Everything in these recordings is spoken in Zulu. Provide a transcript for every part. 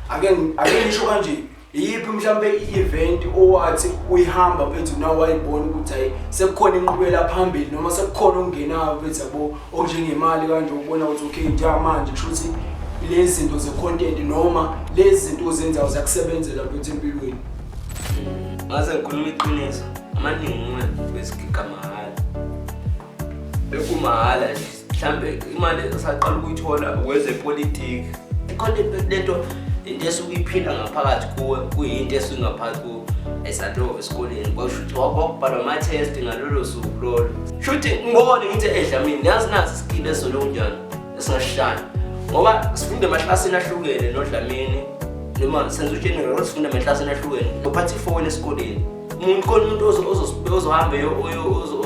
Ake ngisho kanje, iyiphi mhlambe i-event owathi uyihamba mfethu nawe wayibona ukuthi hayi, sekukhona inqubela phambili noma sekukhona okungenayo mfethu, yabo, okunjengemali kanje, ukubona ukuthi okay, njengamanje kusho ukuthi lezi zinto ze-content noma lezi zinto ozenzayo ziyakusebenzela mfethu empilweni? Ngaze ngikhuluma iqiniso, amaningi wesigiga mahhala, bekumahhala nje. Mhlambe imali esaqala ukuyithola kwezepolitiki. I-content lento into esuke iphila ngaphakathi kuwe, kuyinto esuke ngaphakathi kuwe. Esalova esikoleni kwasho ukuthi kwakubhalwa ama-test ngalolo suku lolo. Shuthi ngibone ngithi eDlamini, yazi, nasi iskill esolo kunjani esingashaya, ngoba sifunde emaklasini ahlukene noDlamini, noma senza u-general, sifunde emaklasini ahlukene. Uphatha ifoni esikoleni, umuntu khona, umuntu ozohamba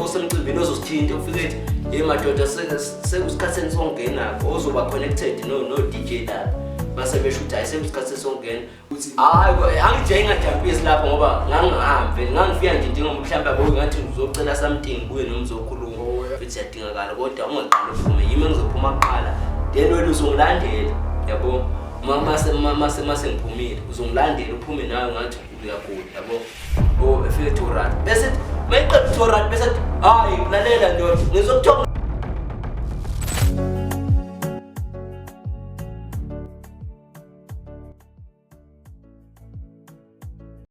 osemcimbini ozosithinta, ufike ethi, "Ye madoda, sekusikhathi songena," ozoba connected no DJ lapha, mase besho ukuthi, "Hayi, sekusikhathi sesongena." Hayi, angije ingajampisi lapho ngoba ngangihambe ngangifika nje njengoba mhlawumbe yabo ngathi ngizocela something kuye noma uzokhuluma. Futhi siyadingakala, kodwa ungaqali uphume, yimi engizophuma kuqala, then wena uzongilandela, yabo. Mase ngiphumile uzongilandela, uphume nawe ngathi uyagula, yabo. Oh, efike 2 rand, bese mayiqeda 2 rand, bese hayi, lalela ndoda, ngizokuthola.